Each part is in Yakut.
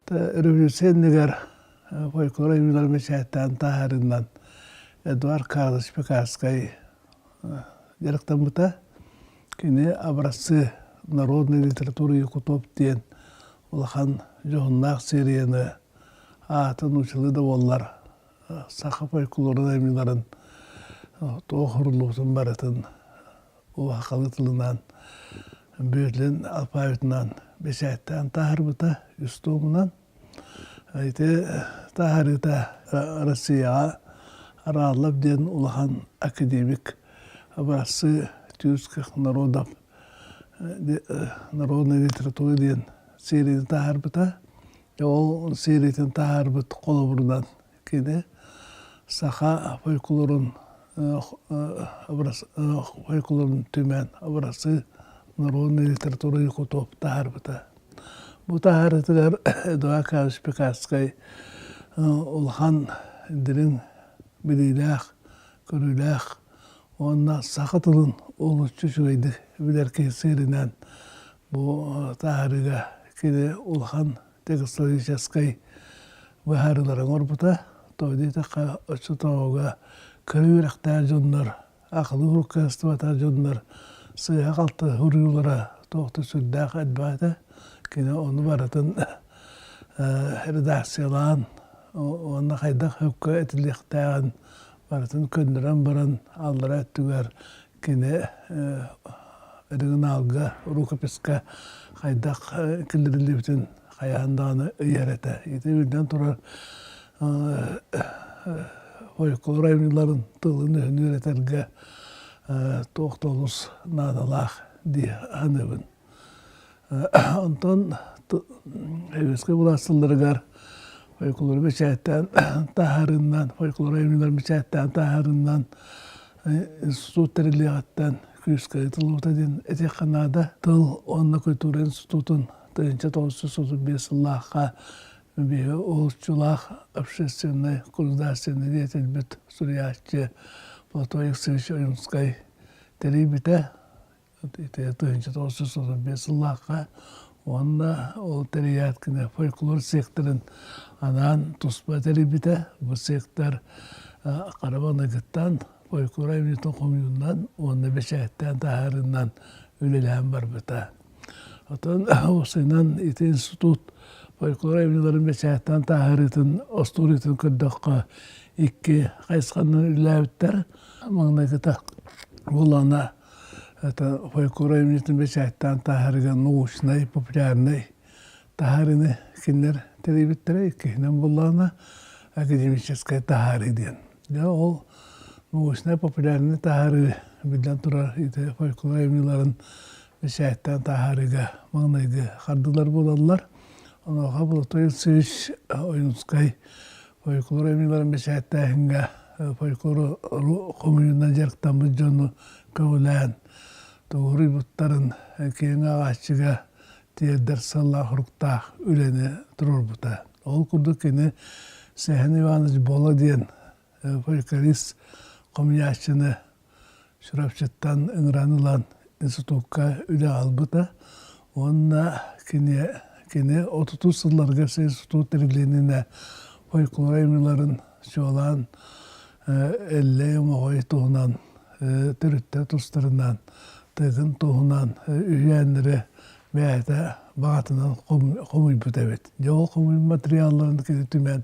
Революция иннигэр фольклор айымньыларын бэчээттээн таһаарыынан Эдуард Карлович Пекарскай дьарыктаммыта. Кини «Образцы народной литературы якутов» диэн улахан дьоһуннаах серияны аатын нууччалыы да буоллар саха фольклорун айымньыларын туох уһуруллубутун барытын улахалы тылынан Бүөтлүн алфавитынан бэчээттээн таһаарбыта үс туомунан. Ити таһаарыыта Россияҕа Араллов диэн улахан академик образцы тюркских народов народной литературы диэн серияны таһаарбыта. Ол сериятын таһаарбыт холобурунан Кини саха фольклорун фольклорун түмэн образцы народной литературы якутов таһаарбыта. Бу таһаарыытыгар Эдуард Карлович Пекарскай улахан дириҥ билиилээх, көрүүлээх уонна саха тылын олуччу үчүгэйдик билэр киһи сиэринэн бу таһаарыыга кини улахан технологическай быһаарыылары оҥорбута. Тоҕо диэтэххэ, оччотооҕуга кыра үөрэхтээх дьоннор, акылы уруһуйдастыбатах дьоннор сыыһа-халты суруйуулара туох да сүрдээх элбэх этэ. Кини ону барытын редакциялаан уонна хайдах сөпкө этиллиэхтээҕин барытын көннөрөн баран аллара өттүгэр кини оригиналга, рукописка хайдах киллэриллибитин хайаан даҕаны ыйар этэ. Ити биллэн турар фольклор айымньыларын тылын-өһүн үөрэтэргэ туох да олус наадалаах дии саныыбын. Онтон Советскай былаас сылларыгар фольклору бэчээттээн таһаарыынан, фольклор айымньыларын бэчээттээн таһаарыынан институт тэриллиэҕиттэн күүскэ ыытыллыбыта диэн этиэххэ наада. Тыл уонна культура институтун 1935 сыллаахха биһиги уһулуччулаах общественнай государственнай деятельбит суруйааччы Платон Алексеевич Ойунскай тэрийбитэ. Ити 1935 сыллаахха уонна ол тэрийээт кини фольклор секторын анаан туспа тэрийбитэ. Бу сектор хара маҥнайгыттан фольклор айымньытын хомуйуунан уонна бэчээттээн таһаарыынан үлэлээн барбыта. Оттон уопсайынан ити институт фольклор айымньыларын бэчээттээн таһаарыытын остуоруйатын көрдөххө икки хайысханан үлэлээбиттэр. Маҥнайгыта буоллаҕына Это фольклор айымньытын бэчээттээн таһаарыыга научнай, популярнай таһаарыыны кинилэр тэрийбиттэрэ. Иккиһинэн буоллаҕына академическай таһаарыы диэн. Дьэ ол научнай популярнай таһаарыы биллэн турар ити фольклор айымньыларын бэчээттээн таһаарыыга маҥнайгы хардыылар буолаллар. Онуоха Платон Алексеевич Ойунскай фольклор айымньыларын бэчээттээһиҥҥэ фольклору хомуйуунан дьарыктаммыт дьону көҕүлээн тугуруйбуттарын киэҥ ааҕааччыга тиэрдэр сыаллаах-соруктаах үлэни туруорбута. Ол курдук кини Сэһэн Иванович Боло диэн фольклорист хомуйааччыны Чурапчыттан ыҥыран ылан институкка үлэ ылбыта уонна кини, кини отутус сылларга институт тэриллиининэ фольклор айымньыларын чуолаан Эллэй Омоҕой туһунан төрүттэр тустарынан тыгын туһунан үһүйээннэри бэйэтэ баҕатынан хомуйбут эбит. Дьэ ол хомуйбут материалларын кини түмэн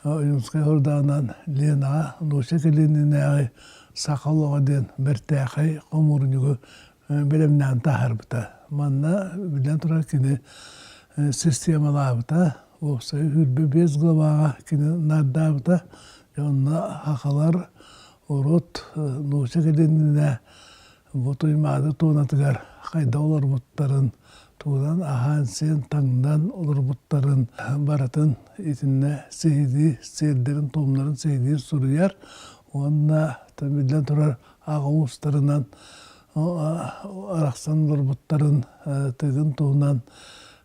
Ойуунскай Ордаанан Ленаҕа Луся Калининээҕи Саха олоҕо диэн бэртээхэй хомуурунньугу бэлэмнээн таһаарбыта. Манна биллэн турар кини системалаабыта, уопсай 25 главаҕа кини наардаабыта. Онно сахалар урут Луся Калинина Бу Туймаада туонатыгар хайдах олорбуттарын, тугунан аһаан-сиэн, таҥнан олорбуттарын барытын итиннэ сиһилии сиэрдэрин-туомнарын сиһилии суруйар уонна биллэн турар аҕа уустарынан арахсан олорбуттарын тыгын туһунан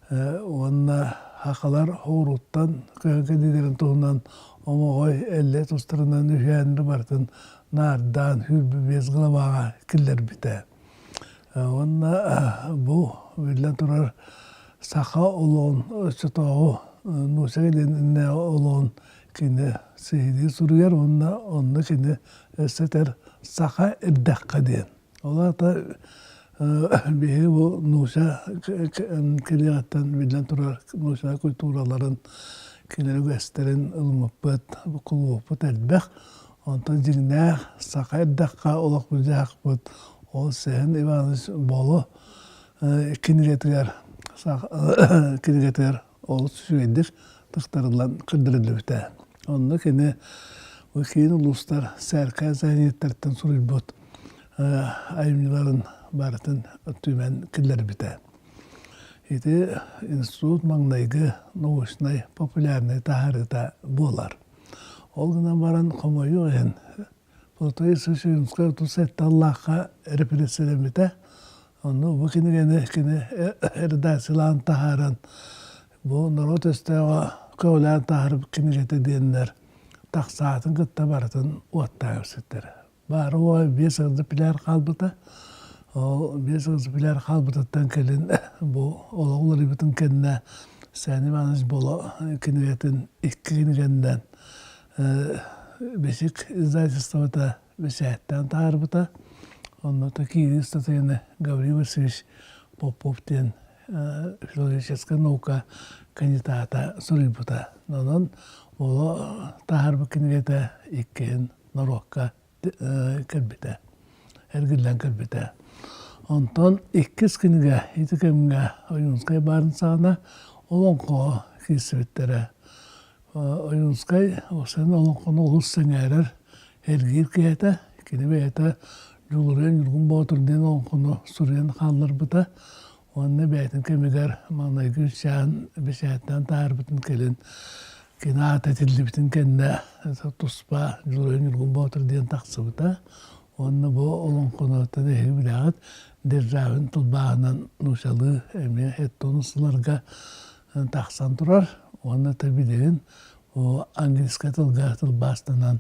уонна сахалар хоруттан көһөн кэлиилэрин туһунан Омоҕой Эллэй тустарынан үһүйээннэри барытын наардаан 25 главаҕа киллэрбитэ. Уонна бу биллэн турар саха олоҕун оччотооҕу Нуся кэлиэн олоҕун кини сиһилии суруйар уонна онно кини өссө этэр «Саха эрдэххэ» диэн. Ол аата биһиги бу нууча кэлиэҕиттэн биллэн турар нууча культураларын, кинилэр үгэстэрин ылыммыппыт, кулууппут элбэх. Онтон дьиҥнээх саха эрдэххэ олохпут-дьаһахпыт ол Сэһэн Иванович Боло кинигэтигэр кинигэтигэр олус үчүгэйдик тыктарыллан көрдөрүллүбүтэ. Онно кини бу киин улуустар сээркээн сэһэнньиттэртэн суруйбут айымньыларын барытын түмэн киллэрбитэ. Ити институт маҥнайгы научнай популярнай таһаарыыта буолар. Ол гынан баран хомойуох иһин Платон Сысоевскай 37 аллаахха репрессиялэммитэ. Онно бу кинигэни кини редакциялаан таһааран бу норуот өстөөҕө көҕүлээн таһаарбыт кинигэтэ диэннэр тахсаатын кытта барытын уоттаан көрсүттэрэ. Баара уоҕа биэс экземпляр хаалбыта. Ол биэс экземпляр хаалбытыттан кэлин бу олох уларыйбытын кэннэ Сани Иванович Боло кинигэтин икки кинигэннэн Бэсик издательствота бэчээттээн таһаарбыта. Онно киирии ыстатыйаны Гаврил Васильевич Попов диэн филологическай наука кандидата суруйбута. Онон Боло таһаарбыт кинигэтэ иккиһин норуокка кэлбитэ, эргиллэн кэлбитэ. Онтон иккис кинигэ ити кэмҥэ Ойуунскай баарын саҕана олоҥхоҕо киирсибиттэрэ. Ойуунскай уопсайынан олоҥхону олус сэҥээрэр, эргиир киһи этэ. Кини бэйэтэ Дьулуруйан Ньургун Боотур диэн олоҥхону суруйан хаалларбыта уонна бэйэтин кэмигэр маҥнайгы үчээн бэчээттээн таһаарбытын кэлин кини аата этиллибитин кэннэ туспа Дьулуруйан Ньургун Боотур диэн тахсыбыта. Уонна бу олоҥхонуттан эһиги билэҕит Державин тылбааһынан нууччалыы эмиэ эттон сылларга тахсан турар уонна билигин бу английскай тылга тылбаастанан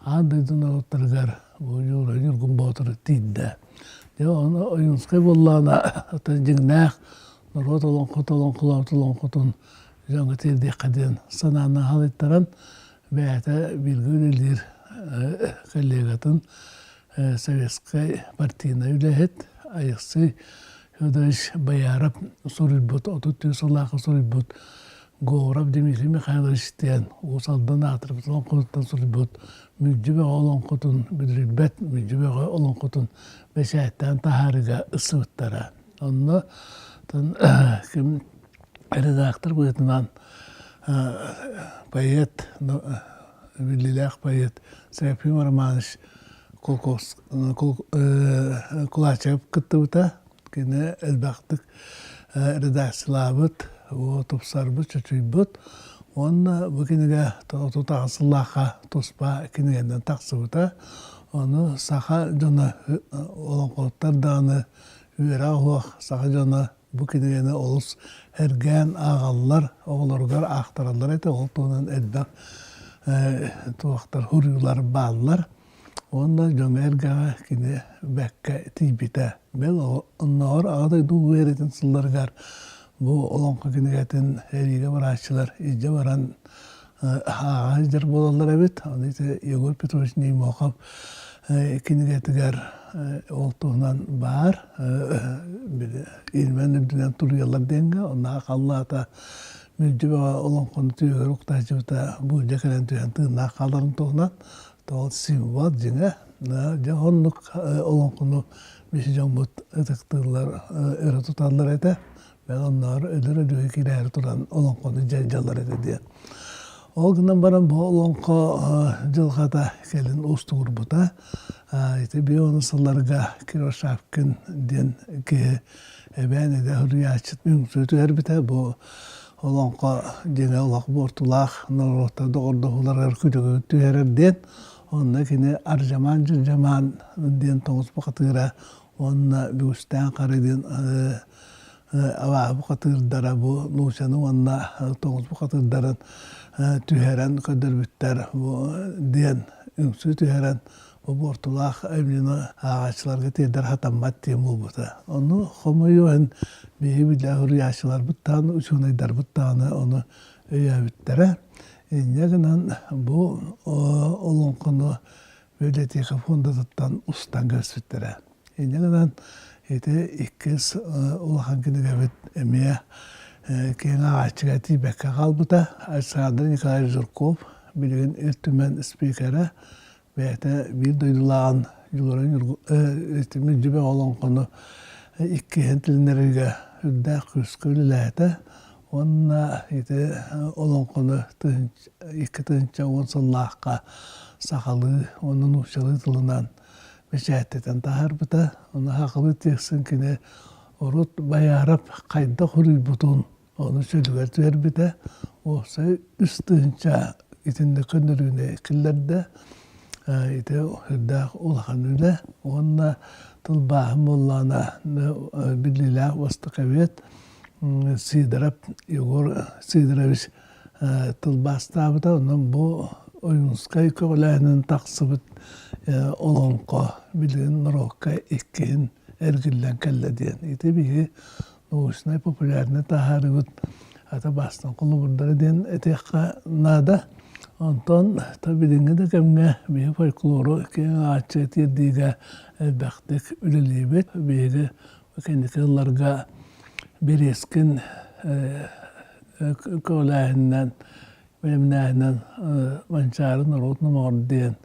аан дойду норуоттарыгар бу Юра Ньургун Боотур тиийдэ. Дьэ ону Ойуунскай буоллаҕына оттон дьиҥнээх норуот олоҥхото олоҥхолообут олоҥхотун дьоҥҥо тиэрдиэххэ диэн санааны халыйтаран бэйэтэ бииргэ үлэлиир коллегатын советскай партийнай үлэһит Алексей Федорович Бояров суруйбут, 33 сыллаахха суруйбут Говоров Дмитрий Михайлович диэн Уус Алдан аатырбыт олоҥхотуттан суруйбут Мүлдьү бөҕө олоҥхотун бүдүрүйбэт Мүлдьү бөҕө олоҥхотун бэчээттээн таһаарыыга ылсыбыттара. Онно ким редактор быһыытынан поэт, биллиилээх поэт Серафим Романович Кулачев кыттыбыта. Кини элбэхтик редакциялаабыт, тупсарбыт, чочуйбут. Уонна бу кинигэ 38 сыллаахха туспа кинигэнэн тахсыбыта. Ону саха дьоно олоҥхоһуттар даҕаны үөрэх оһох саха дьоно бу кинигэни олус эргээн ааҕаллар, оҕолоругар аахтараллар этэ. Ол туһунан элбэх туохтар, суруйуулар бааллар. Уонна дьоҥҥо эргэҕэ кини бэккэ тиийбитэ. Бэл оннооҕор Аҕа дойду Улуу Эрэтин сылларыгар бу олоҥхо кинигэтин эриигэ барааччылар илдьэ баран ааҕа сылдьар буолаллар эбит. Ону ити Егор Петрович Неймохов кинигэтигэр ол туһунан баар Ильмень үрдүнэн туруйаллар диэҥҥэ онно халлаата мүлдьү бөҕө олоҥхону түөһүгэр уктааччыбыта буулдьа кэлэн түһэн тыыннаах хааларын туһунан ол символ дьиҥэ дьэ оннук олоҥхону биһи дьоммут ытыктыыллар өрө туталлар этэ Бэл оннооҕор өлөр өлүүгэ киирээри туран олоҥхону дьайдьаллар этэ диэн. Ол гынан баран бу олоҥхо дьылҕата кэлин уустугурбута. Ити бион сылларга Кривошапкин диэн киһи эбээн эдэ суруйааччы үҥсүү түһэрбитэ. Бу олоҥхо дьиҥэ олох буортулаах норуоттар доҕордоһууларыгар күлүгү түһэрэр диэн. Онно кини Ардьамаан-Дьырдьамаан диэн тоҥус бухатыыра уонна Бүгүстээн Хары диэн абааһы бухатыырдара бу нуучаны уонна тоҥус бухатыырдарын түһэрэн көрдөрбүттэр бу диэн үҥсүү түһэрэн бу буортулаах айымньыны ааҕааччыларга тиэрдэр сатаммат диэн буолбута. Ону хомойуох иһин биһиги биллээх суруйааччыларбыт даҕаны, учуонайдарбыт даҕаны ону өйөөбүттэрэ. Инньэ гынан бу олоҥхону библиотека фондатыттан устан көрсүттэрэ. Инньэ гынан ити иккис улахан кинигэбит эмиэ киэҥ ааҕааччыга тиийбэккэ хаалбыта. Александр Николаевич Жирков билигин Ил Түмэн спикерэ бэйэтэ биир дойдулааҕын Дьулуран Мүлдьүбэ олоҥхону иккиһин тилиннэрэргэ үрдээх күүскэ үлэлээтэ уонна ити олоҥхону 2010 сыллаахха сахалыы уонна нууччалыы тылынан бэчээттэтэн таһаарбыта. Ону сахалыы тексын кини урут Байаарап хайдах суруйбутун ону чөлүгэр түһэрбитэ. Уопсай 3000 итинник көннөрүүнү киллэрдэ. Ити сүрдээх улахан үлэ уонна тылбааһын буоллаҕына биллиилээх востоковед Сидоров Егор Сидорович тылбаастаабыта. Онон бу Ойуунскай көҕүлээһинин тахсыбыт олоҥхо билигин норуокка иккиһин эргиллэн кэллэ диэн. Ити биһи научнай популярнай таһаарыбыт ата бастан холобурдара диэн этиэххэ наада. Онтон то билиҥҥи да кэмҥэ биһи фольклору киэҥ ааччы тиэрдиигэ элбэхтик үлэлиибит. Биһиги кэнники сылларга Березкин көҕүлээһининэн, бэлэмнээһинэн Манчаары норуот номоҕор диэн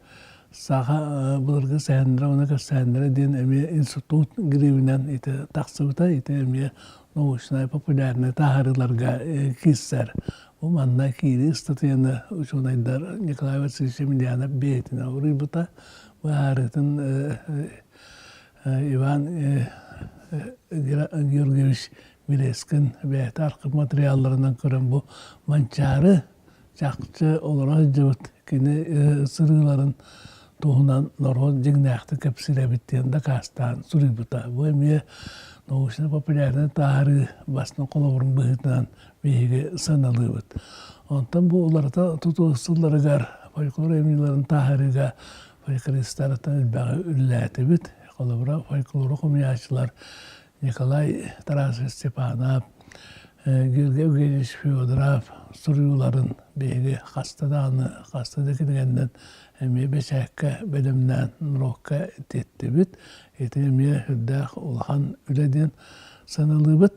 саха былыргы сэһэннэрэ уонна кэпсээннэрэ диэн эмиэ институт гривинэн ити тахсыбыта, ити эмиэ научнай популярнай таһаарыыларга киирсэр. Бу манна киирии ыстатыйаны учуонайдар Николай Васильевич Емельянов бэйэтинэн уруйбута. Быһаарыытын Иван Георгиевич Березкин бэйэтэ архив материалларынан көрөн бу Манчаары чахчы олоро сылдьыбыт кини сырыыларын туһунан норуот дьиҥнээхтик кэпсиир эбит диэн дакаастаан суруйбута. Бу эмиэ научно-популярнай таһаарыы бастыҥ холобурун быһыытынан биһиги сыаналыыбыт. Онтон бу уларыта тутуу сылларыгар фольклор айымньыларын таһаарыыга фольклористартан элбэҕи үлэлээтибит. Холобура, фольклору хомуйааччылар Николай Тарасович Степанов, Георгий Евгеньевич Федоров суруйууларын биһиги хаста даҕаны, хаста да кинигэннэн эмиэ бэчээккэ бэлэмнээн норуокка тиэттибит. Ити эмиэ сүрдээх улахан үлэ диэн сыаналыыбыт.